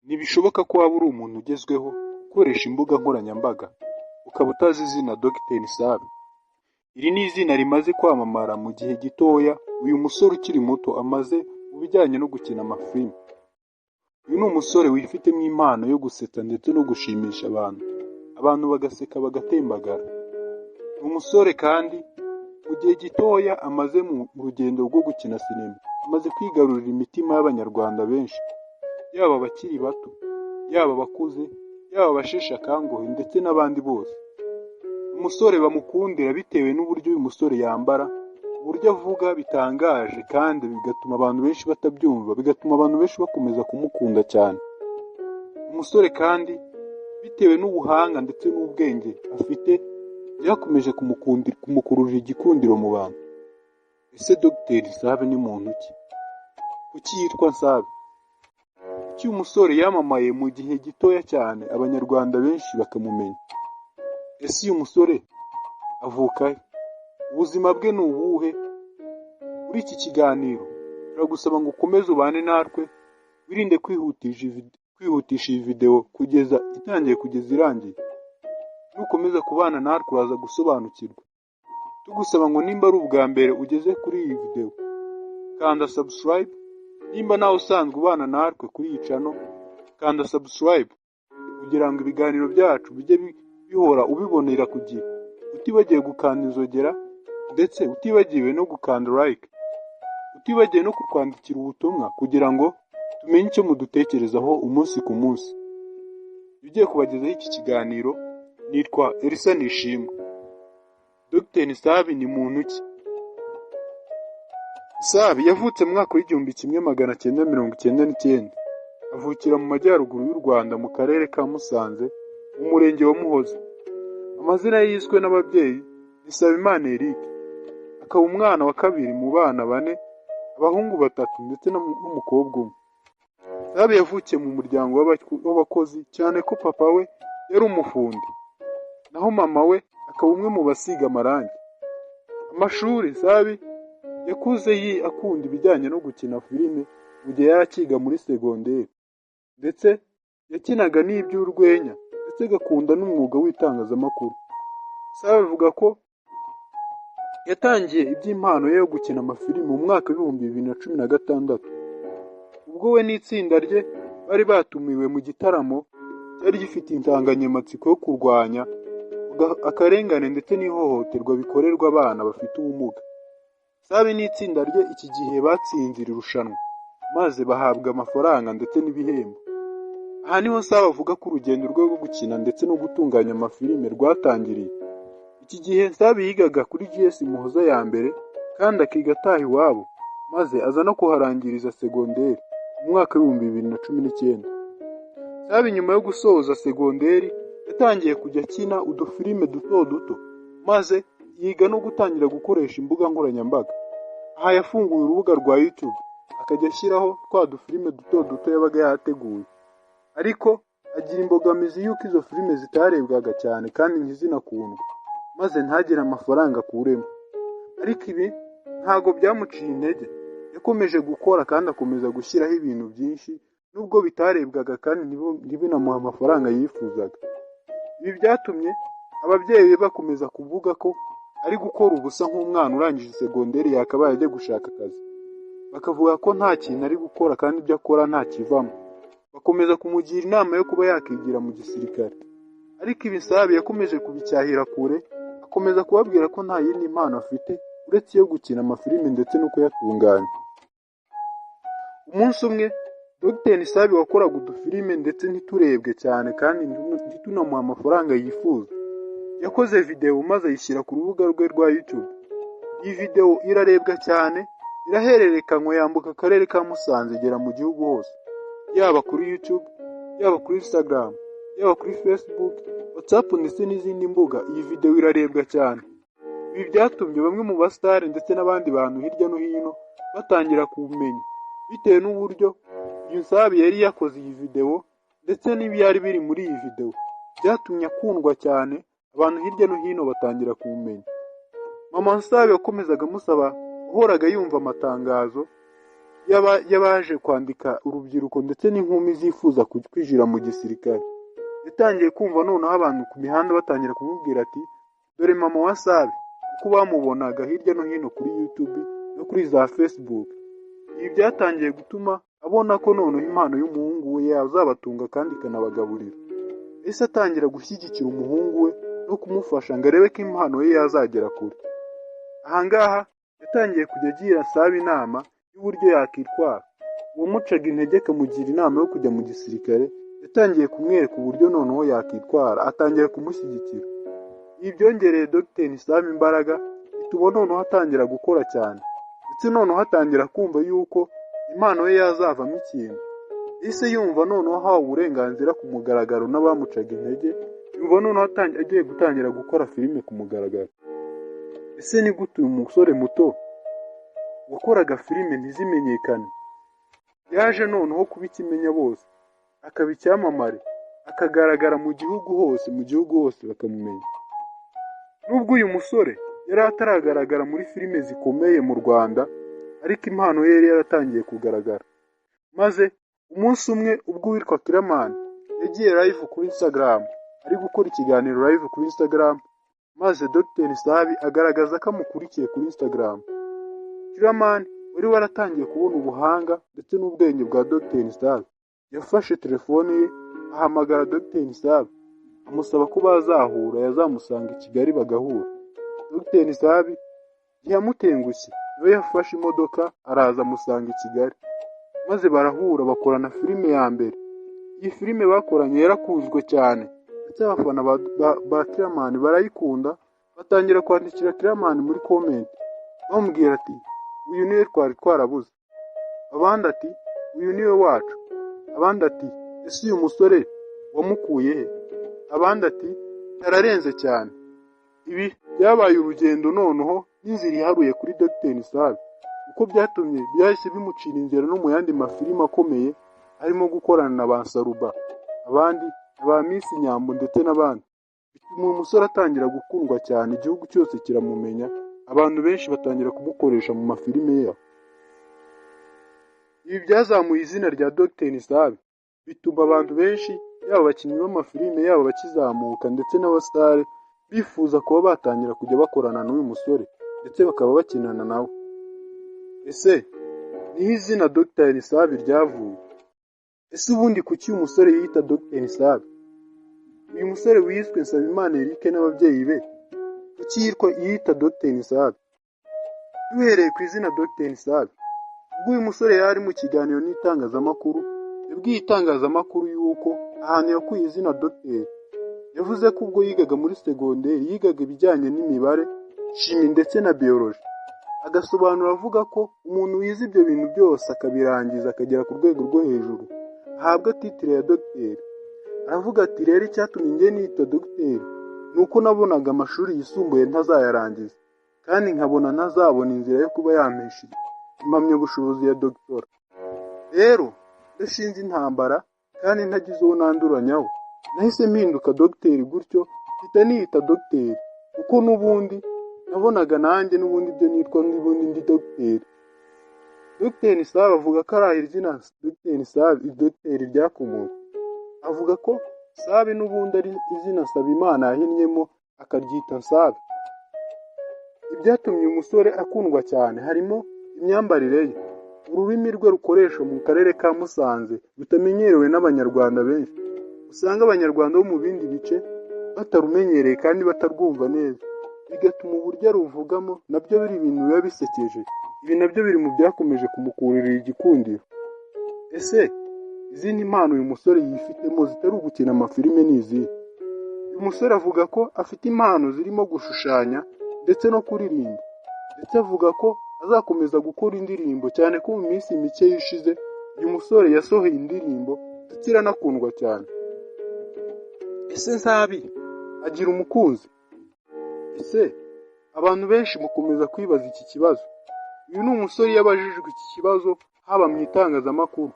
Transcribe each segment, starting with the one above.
Ntibishoboka ko waba uri umuntu ugezweho ukoresha imbuga nkoranyambaga ukaba utazi izina Dr Nsabi. Iri ni izina rimaze kwamamara mu gihe gitoya uyu musore ukiri muto amaze mu bijyanye no gukina amafilime. Uyu ni umusore wifitemo impano yo gusetsa ndetse no gushimisha abantu, abantu bagaseka bagatembagara. Ni umusore kandi mu gihe gitoya amaze mu rugendo rwo gukina sinema, amaze kwigarurira imitima y'Abanyarwanda benshi, yaba abakiri bato, yaba abakuze, yaba abasheshe akanguhe ndetse n'abandi bose. Umusore bamukundira bitewe n'uburyo uyu musore yambara, uburyo avuga bitangaje kandi bigatuma abantu benshi batabyumva, bigatuma abantu benshi bakomeza kumukunda cyane. Umusore kandi bitewe n'ubuhanga ndetse n'ubwenge afite, byakomeje kumukururira igikundiro mu bantu. Ese Dr Nsabi ni muntu ki? Kuki yitwa Nsabi? Kuki uyu musore yamamaye mu gihe gitoya cyane Abanyarwanda benshi bakamumenya? Ese uyu musore avuka he? Ubuzima bwe ni ubuhe? Muri iki kiganiro turagusaba ngo ukomeze ubane natwe, wirinde kwihutisha iyi video kugeza itangiye kugeza irangiye. Nukomeza kubana natwe uraza gusobanukirwa. Tugusaba ngo nimba ari ubwa mbere ugeze kuri iyi video, kanda subscribe, nimba nawe usanzwe ubana natwe kuri iyi channel, kanda subscribe kugira ngo ibiganiro byacu bijye bihora ubibonera ku gihe, utibagiwe gukanda inzogera ndetse utibagiwe no gukanda like, utibagiwe no kutwandikira ubutumwa kugira ngo tumenye icyo mudutekerezaho umunsi ku munsi. Ugiye kubagezaho iki kiganiro nitwa Elisa Nishimwe. Dr Nsabi ni muntu ki? Nsabi yavutse mu mwaka w'1999, avukira mu majyaruguru y'u Rwanda mu karere ka Musanze mu murenge wa Muhoza. Amazina ye yiswe n'ababyeyi ni Nsabimana Eric, akaba umwana wa kabiri mu bana bane, abahungu batatu ndetse n'umukobwa umwe. Nsabi yavukiye mu muryango w'abakozi cyane ko papa we yari umufundi, naho mama we akaba umwe mu basiga amarangi. Amashuri Nsabi yakuze akunda ibijyanye no gukina filime mu gihe yari akiga muri segonderi, ndetse yakinaga n'iby'urwenya ndetse agakunda n'umwuga w'itangazamakuru. Nsabi avuga ko yatangiye iby'impano ye yo gukina amafilime mu mwaka w'2016, ubwo we n'itsinda rye bari batumiwe mu gitaramo cyari gifite insanganyamatsiko yo kurwanya akarengane ndetse n'ihohoterwa bikorerwa abana bafite ubumuga. Nsabi n'itsinda rye iki gihe batsinze iri rushanwa, maze bahabwa amafaranga ndetse n'ibihembo. Aha niho Nsabi avuga ko urugendo rwe rwo gukina ndetse no gutunganya amafilime rwatangiriye. Iki gihe Nsabi yigaga kuri GS Muhoza ya mbere kandi akiga ataha iwabo, maze aza no kuharangiriza segonderi mu mwaka w'2019. Nsabi nyuma yo gusoza segonderi yatangiye kujya akina udufilime duto duto, maze yiga no gutangira gukoresha imbuga nkoranyambaga. Aha yafunguye urubuga rwa YouTube akajya ashyiraho twa dufilime duto duto yabaga yateguye, ariko agira imbogamizi y'uko izo filime zitarebwaga cyane kandi ntizinakundwe, maze ntagire amafaranga akuremo. Ariko ibi ntago byamuciye intege, yakomeje gukora kandi akomeza gushyiraho ibintu byinshi nubwo bitarebwaga kandi ntibinamuhe amafaranga yifuzaga. Ibi byatumye ababyeyi be bakomeza kuvuga ko ari gukora ubusa nk'umwana urangije segonderi yakabaye ajya gushaka akazi, bakavuga ko nta kintu ari gukora kandi ibyo akora nta kivamo. Bakomeza kumugira inama yo kuba yakigira mu gisirikare, ariko ibi Nsabi yakomeje kubicyahira kure, akomeza kubabwira ko nta yindi mpano afite uretse iyo gukina amafilime ndetse no kuyatunganya. Umunsi umwe Dr Nsabi wakoraga udufilime ndetse ntiturebwe cyane kandi ntitunamuhe amafaranga yifuza, yakoze video maze ayishyira ku rubuga rwe rwa YouTube. Iyi video irarebwa cyane, irahererekanywa yambuka akarere ka Musanze igera mu gihugu hose, yaba kuri YouTube, yaba kuri Instagram, yaba kuri Facebook, WhatsApp ndetse n'izindi mbuga, iyi video irarebwa cyane. Ibi byatumye bamwe mu basitari ndetse n'abandi bantu hirya no hino batangira kumenya, bitewe n'uburyo uyu Nsabi yari yakoze iyi video ndetse n'ibyari biri muri iyi video, byatumye akundwa cyane, abantu hirya no hino batangira kumumenya. Mama Nsabi yakomezaga amusaba, wahoraga yumva amatangazo y'abaje kwandika urubyiruko ndetse n'inkumi zifuza kwinjira mu gisirikare. Yatangiye kumva noneho abantu ku mihanda batangira kumubwira ati dore mama wa Nsabi, kuko bamubonaga hirya no hino kuri YouTube no kuri za Facebook. Ibi byatangiye gutuma abona ko noneho impano y'umuhungu we yazabatunga kandi ikanabagaburira. Ese atangira gushyigikira umuhungu we no kumufasha ngo arebe ko impano ye yazagera kure. Aha ngaha yatangiye kujya agira Nsabi inama y'uburyo yakwitwara. Uwamucaga intege akamugira inama yo kujya mu gisirikare, yatangiye kumwereka uburyo noneho yakwitwara, atangira kumushyigikira. Ibi byongereye Dr Nsabi imbaraga, bituma noneho atangira gukora cyane, ndetse noneho atangira kumva yuko impano ye yazavamo ikintu. Ese yumva noneho ahawe uburenganzira ku mugaragaro n'abamucaga intege, yumva noneho agiye gutangira gukora filime ku mugaragaro. Ese ni gute uyu musore muto wakoraga filime ntizimenyekane, yaje noneho kuba ikimenya bose, akaba icyamamare, akagaragara mu gihugu hose, mu gihugu hose bakamumenya? Nubwo uyu musore yari ataragaragara muri filime zikomeye mu Rwanda, ariko impano ye yari yaratangiye kugaragara. Maze umunsi umwe ubwo uwitwa Killaman yagiye live kuri Instagram, ari gukora ikiganiro live kuri Instagram, maze Dr Nsabi agaragaza ko amukurikiye kuri Instagram. Killaman wari waratangiye kubona ubuhanga ndetse n'ubwenge bwa Dr Nsabi, yafashe telefone ye ahamagara Dr Nsabi, amusaba ko bazahura, yazamusanga i Kigali bagahura. Dr Nsabi ntiyamutengushye, nawe yafashe imodoka araza amusanga i Kigali, maze barahura bakorana filime ya mbere. Iyi filime bakoranye yarakunzwe cyane, ndetse abafana ba Killaman barayikunda, batangira kwandikira Killaman muri comment bamubwira ati uyu niwe twari twarabuze, abandi ati uyu niwe wacu, abandi ati ese uyu musore wamukuye he, abandi ati ararenze cyane. Ibi byabaye urugendo noneho n'inzira iharuye kuri Dr Nsabi, kuko byatumye byahise bimucira inzira no mu yandi mafilime akomeye arimo gukorana na ba Saruba, abandi na ba Miss Nyambo ndetse n'abandi. Bituma uyu musore atangira gukundwa cyane, igihugu cyose kiramumenya, abantu benshi batangira kumukoresha mu mafilime yabo. Ibi byazamuye izina rya Dr Nsabi, bituma abantu benshi yaba abakinnyi b'amafilime, yaba abakizamuka ndetse n'abasitari bifuza kuba batangira kujya bakorana n'uyu musore ndetse bakaba bakinana nawe. Ese niho izina Dr Nsabi ryavuye? Ese ubundi kuki uyu musore yiyita Dr Nsabi? Uyu musore wiswe Nsabimana Eric n'ababyeyi be, kuki yiyita Dr Nsabi? Duhereye ku izina Dr Nsabi, ubwo uyu musore yari mu kiganiro n'itangazamakuru, yabwiye itangazamakuru yuko ahantu yakuye izina Dr, yavuze ko ubwo yigaga muri segonderi yigaga ibijyanye n'imibare, chimie ndetse na biologie. Agasobanura avuga ko umuntu wize ibyo bintu byose akabirangiza akagera ku rwego rwo hejuru ahabwa titre ya dogiteri. Aravuga ati rero icyatumye njye nita dogiteri ni uko nabonaga amashuri yisumbuye ntazayarangiza, kandi nkabona ntazabona inzira yo kuba yampesha impamyabushobozi ya dogitora. Rero ndashinze intambara kandi ntagize uwo nanduranyaho, nahise mpinduka dogiteri gutyo mpita niyita dogiteri, kuko n'ubundi nabonaga nanjye n'ubundi ibyo nitwa n'ubundi ndi dogiteri. Dr Nsabi avuga ko ari izina Dr Nsabi dogiteri ryakomotse. Avuga ko Nsabi n'ubundi ari izina Nsabimana yahinnyemo akaryita Nsabi. Ibyatumye uyu musore akundwa cyane harimo imyambarire ye, ururimi rwe rukoresha mu karere ka Musanze rutamenyerewe n'Abanyarwanda benshi, usanga Abanyarwanda bo mu bindi bice batarumenyereye kandi batarwumva neza, bigatuma uburyo aruvugamo nabyo biri ibintu biba bisekeje. Ibi nabyo biri mu byakomeje kumukururira igikundiro. Ese izindi mpano uyu musore yifitemo zitari ugukina amafilime ni izihe? Uyu musore avuga ko afite impano zirimo gushushanya ndetse no kuririmba, ndetse avuga ko azakomeza gukora indirimbo, cyane ko mu minsi mike ishize uyu musore yasohoye indirimbo ndetse iranakundwa cyane. Ese Nsabi agira umukunzi? Ese abantu benshi mukomeza kwibaza iki kibazo. Uyu ni umusore iyo abajijwe iki kibazo haba mu itangazamakuru,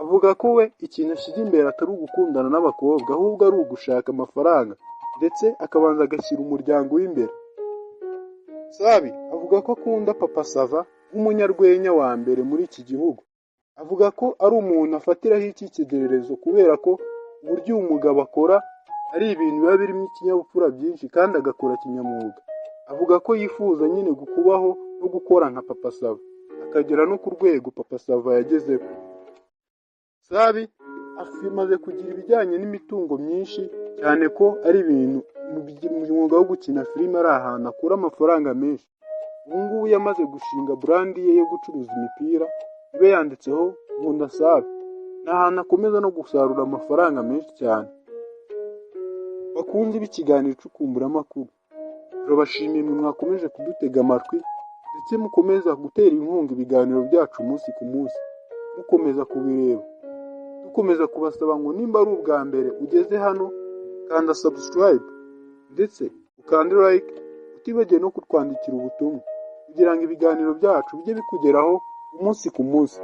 avuga ko we ikintu ashyize imbere atari ugukundana n'abakobwa, ahubwo ari ugushaka amafaranga ndetse akabanza agashyira umuryango we imbere. Nsabi avuga ko akunda Papa Sava nk'umunyarwenya wa mbere muri iki gihugu. Avuga ko ari umuntu afatiraho icyitegererezo kubera ko uburyo uyu mugabo akora ari ibintu biba birimo ikinyabupfura byinshi kandi agakora kinyamwuga. Avuga ko yifuza nyine kubaho no gukora nka Papa Sava, akagera no ku rwego Papa Sava yagezeho. Nsabi amaze kugira ibijyanye n'imitungo myinshi, cyane ko ari ibintu mu mwuga wo gukina filime ari ahantu akura amafaranga menshi. Ubu ngubu yamaze gushinga brand ye yo gucuruza imipira iba yanditseho "Nkunda Nsabi". Ni ahantu akomeza no gusarura amafaranga menshi cyane. Bakunzi b'ikiganiro Icukumburamakuru, turabashimiye mwe mwakomeje kudutega amatwi ndetse mukomeza gutera inkunga ibiganiro byacu umunsi ku munsi, mukomeza kubireba. Dukomeza kubasaba ngo nimba ari ubwa mbere ugeze hano, kanda subscribe ndetse ukande like, utibagiwe no kutwandikira ubutumwa kugira ngo ibiganiro byacu bijye bikugeraho umunsi ku munsi.